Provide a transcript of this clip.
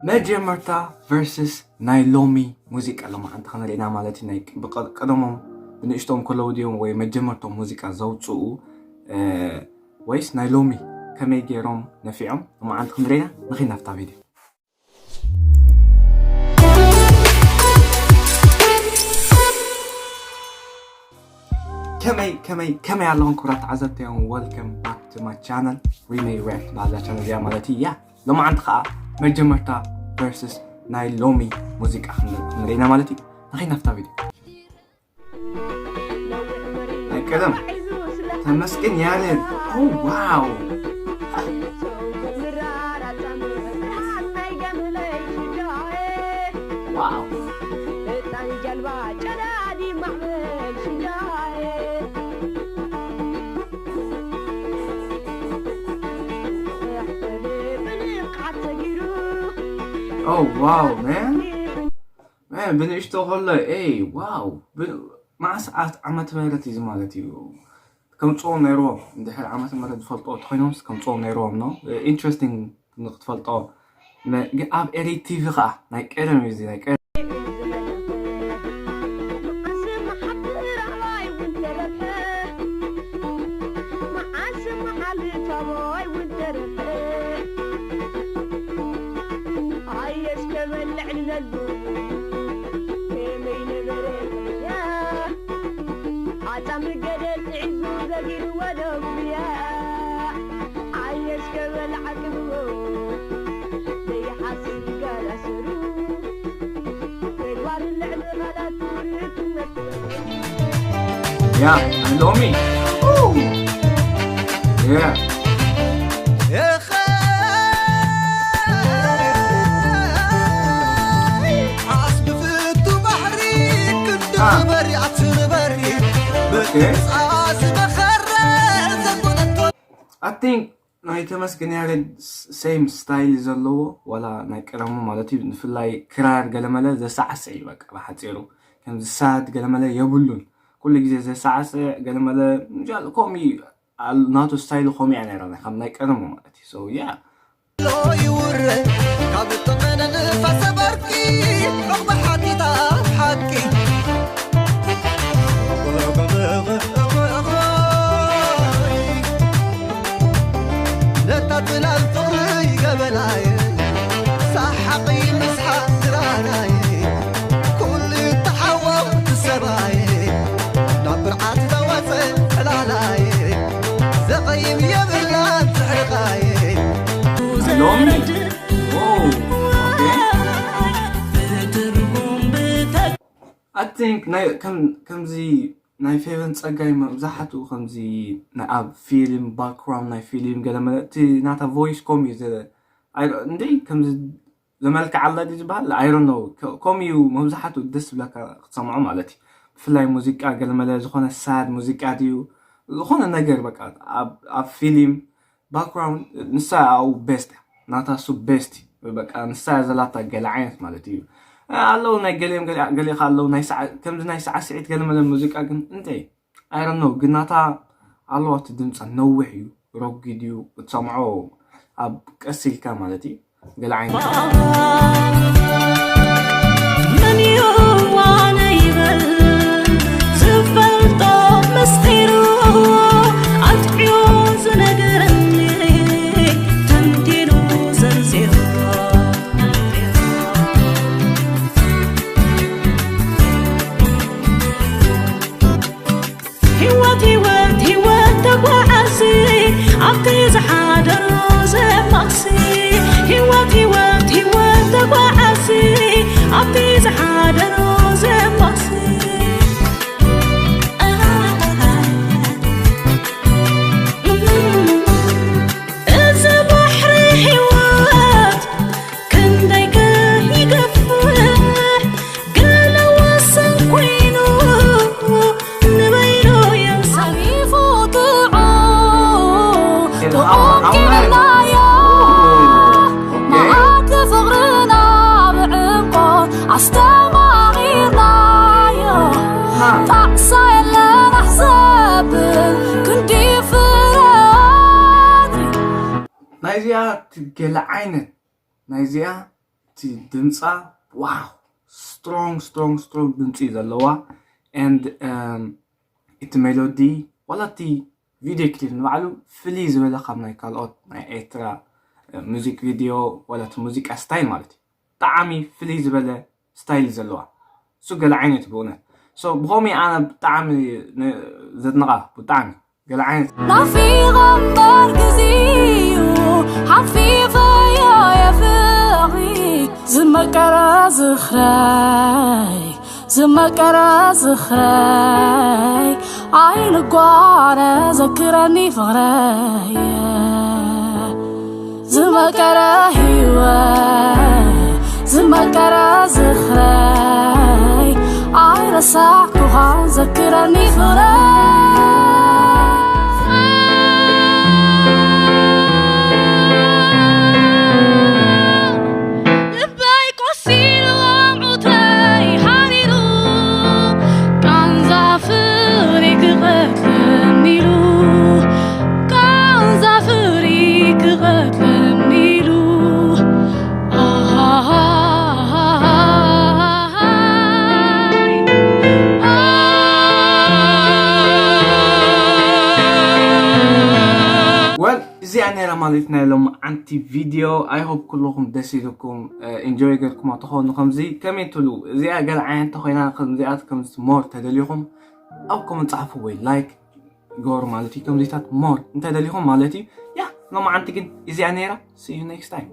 መጀመርታ ቨርስስ ናይ ሎሚ ሙዚቃ ሎማዓንቲ ክንርኢ ኢና ማለት እዩ። ናይ ብቀ- ቀደሞም ብንእሽቶም ከለዉ ድዮም ወይ መጀመርቶም ሙዚቃ ዘውፅኡ፣ እ፣ ወይስ ናይ ሎሚ ከመይ ገይሮም ነፊዖም? ሎማዓንቲ ክንርኢ ኢና። ንኺድ ናብታ ቪድዮ። ከመይ ከመይ ከመይ ኣለኹም ክቡራት ተዓዘብቲ? Welcome back to my channel. ሪመይ ሪያክት በሃላ ቻነል እያ ማለት እያ። ሎማዓንቲ ከዓ መጀመርታ ቨርስስ ናይ ሎሚ ሙዚቃ ክንርኢ ኢና ማለት እዩ። ንኺድ ናብታ ቪድዮ። ናይ ቀደም ተመስገን ያሬድ። ኦ ዋው። ዋው። ኦ ዋው ማን። ማን ብንእሽቶ ከሎ፣ ኤይ ዋው። ብ- መዓስ ዓት- ዓመተ ምህረት እዩ ማለት እዩ። ከምፅኦም ነይርዎም፣ እንድሕር ዓመተ ምህረት ዝፈልጥዎ እንተኾይኖምስ ከምፅኦም ነይርዎም ነው። ኢንትረስቲንግ ንክትፈልጦ። መ- ግን ኣብ ኤሪ ቲቪ ከዓ ናይ ቀደም እዩ፣ እዚ ናይ ቀደም። ኣየስ ከበልዕ ንዘሉ ከመይ ነበረ ያ ኣታ ምገደል ጥዒዙ ዘጊርዎ ደጉያ ኣየስ ከበልዓ ክብቦ ዘይሓስብ ጋር ኣሰሩ ተግባር ልዕሊ ቃላት ትውርትነት ያ ናይ ሎሚ ያ I think ናይ ተመስገን ያሬድ ሴም ስታይል ዘለዎ ዋላ ናይ ቀደሙ ማለት እዩ። ብፍላይ ክራር ገለመለ ዘሳዕስዕ እዩ። በቃ ብሓፂሩ ከምዚ ሳድ ገለመለ የብሉን። ኩሉ ግዜ ዘሳዕስዕ ገለመለ ምጃል ከምኡ እዩ። ናቱ ስታይል ከምኡ እያ ነይራ፣ ከም ናይ ቀደሙ ማለት እዩ። So yeah. ይውረ ካብ ጥቕነ ንፋሰ በርቂ ዑቕባ ሓቲታ ሓቂ ነታ ጽላል ፍቕሪ ገበናይ ሳሓቂ ምስሓ ስራናይ ኩሉ ተሓወቕ ትሰባይ ናብ ብርዓት ዘወፀ ዕላላይ ዘቐይም የብላን ትሕርቃይ ሎሚ I think ከምዚ ናይ ፌቨን ጸጋይ መብዛሕትኡ ከምዚ ኣብ ፊልም ባክግራውንድ ናይ ፊልም ገለመለ እቲ ናታ ቮይስ ኮም እዩ እንደ ከምዚ ዘመልክዓላ ድዩ ዝበሃል ኣይሮን ነው። ከምኡ እዩ መብዛሕትኡ ደስ ዝብለካ ክትሰምዖ ማለት እዩ። ብፍላይ ሙዚቃ ገለመለ ዝኾነ ሳድ ሙዚቃ ድዩ ዝኾነ ነገር በቃ ኣብ ፊልም ባክግራውንድ ንሳ ኣብኡ ቤስት ናታ እሱ ቤስት በቃ ንሳ ዘላታ ገለ ዓይነት ማለት እዩ። ኣለዉ ናይ ገሊኦም ገሊኻ ኣለዉ ከምዚ ናይ ሰዓስዒት ገለመለ ሙዚቃ ግን እንተ I don't know ግን ናታ ኣለዋ እቲ ድምፃ ነዊሕ እዩ ረጒድ እዩ ክትሰምዖ ኣብ ቀስ ኢልካ ማለት እዩ ገለ ዓይነት መን ይዋነ ይበል ዝፈልጦ ምስጢሩ ኣጥዕዮ ዝነገረኒ ተንቲኑ ዘርዚሩ ህይወት ህይወት ህይወት ተጓዓዚ ኣብቲ ዝሓደሮ ዘማሲ ህይወት ህይወት ህይወት ተጓዓዚ ኣብቲ ዝሓደሮ ዘማሲ እዚ ባሕሪ ህይወት ክንደይ ከ ይገፍሕ ገለ ወሰን ኮይኑ ንበይኑ የምሳሕ ዓሪፉ ጥዑም ጥዑም ጌርናዮ መዓት ፍቕርና ብዕምቆት ኣስተማቒርናዮ ጣዕሳ የለን ኣሕዘብል ክንዲ ፍረ ናይዚኣ ትገለ ዓይነት ናይዚኣ ድምፃ ዋው፣ strong strong strong ድምፂ እዩ ዘለዋ። And እቲ ሜሎዲ ዋላ እቲ ቪድዮ ክሊፕ ንባዕሉ ፍልይ ዝበለ ካብ ናይ ካልኦት ናይ ኤርትራ ሙዚክ ቪድዮ ዋላ እቲ ሙዚቃ ስታይል ማለት እዩ። ብጣዕሚ ፍልይ ዝበለ ስታይል ዘለዋ እሱ ገለ ዓይነት ብእውነት። ብኸምኡ ኣነ ብጣዕሚ ዘድንቓ። ብጣዕሚ ገለ ዓይነት ናፊቐ እምበር ግዜኡ ሓፊፈዮ የፍቕሪ ዝመቀረ ዝኽረይ ዝመቀረ ዝኽረይ ኣይንጓነ ዘክረኒ ፍቕረየ ዝመቀረ ህይወት ዝመቀረ ዝኽረይ ኣይረሳዕኩኻን ዘክረኒ ፍቕረይ እዚኣ ነይራ ማለት ናይ ሎምዓንቲ ቪድዮ። I hope ኩልኹም ደስ ኢልኩም ኢንጆይ ገርኩማ ተኾኑ። ከምዚ ከመይ ትብሉ እዚኣ ገለ ዓይነት ተኮይና ከምዚኣት ከምዚ ሞር ተደሊኹም ኣብ ኮመንት ጸሓፉ ወይ ላይክ ግበሩ ማለት እዩ። ከምዚታት ሞር እንተደሊኹም ማለት እዩ። ያ ሎምዓንቲ ግን እዚኣ ነይራ። See you next time።